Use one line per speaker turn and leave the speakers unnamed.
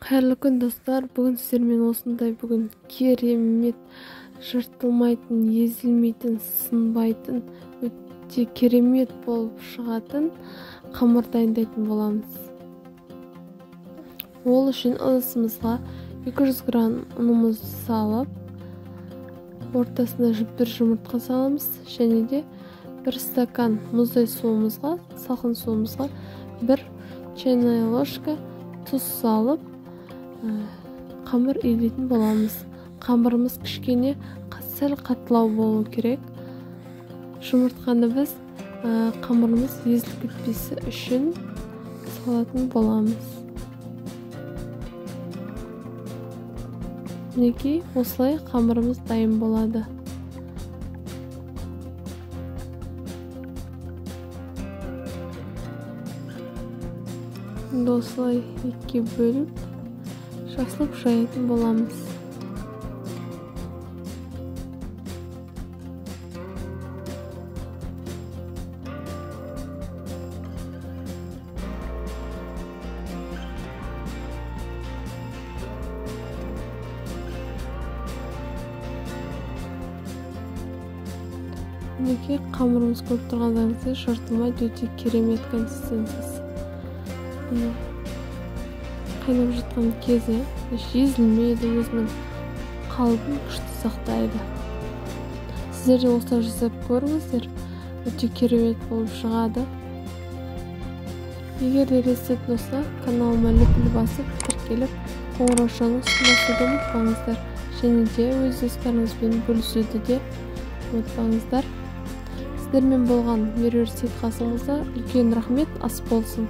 Қайырлы күн, достар. Бүгін сіздермен осындай бүгін керемет, жыртылмайтын, езілмейтін, сынбайтын, өте керемет болып шығатын қамыр дайындайтын боламыз. Ол үшін ыдысымызға 200 грамм ұнымызды салып, ортасына бір жұмыртқа саламыз және де бір стакан мұздай суымызға, салқын суымызға бір чайная ложка тұз салып, қамыр илейтін боламыз. Қамырымыз кішкене сәл қаттылау болу керек. Жұмыртқаны біз қамырымыз езіліп кетпесі үшін салатын боламыз. Мінекей, осылай қамырымыз дайын болады. Енді осылай екіге бөліп, жақсылап жаятын боламыз. Мінекей, қамырымыз көріп тұрғандарыңыздай жыртылмайды, өте керемет консистенциясы. Қайнап жатқан кезі езілмейді, өзінің қалпын күшті сақтайды. Сіздер де осылай жасап көріңіздер, өте керемет болып шығады. Егер де рецепт ұнаса, каналыма лүпіл басып, тіркеліп, қоңыраушаны басуды ұмытпаңыздар. Және де өз достарыңызбен бөлісуді де ұмытпаңыздар. Сіздермен болған Меруерт Сейітқасымқызы. Үлкен рахмет, ас болсын.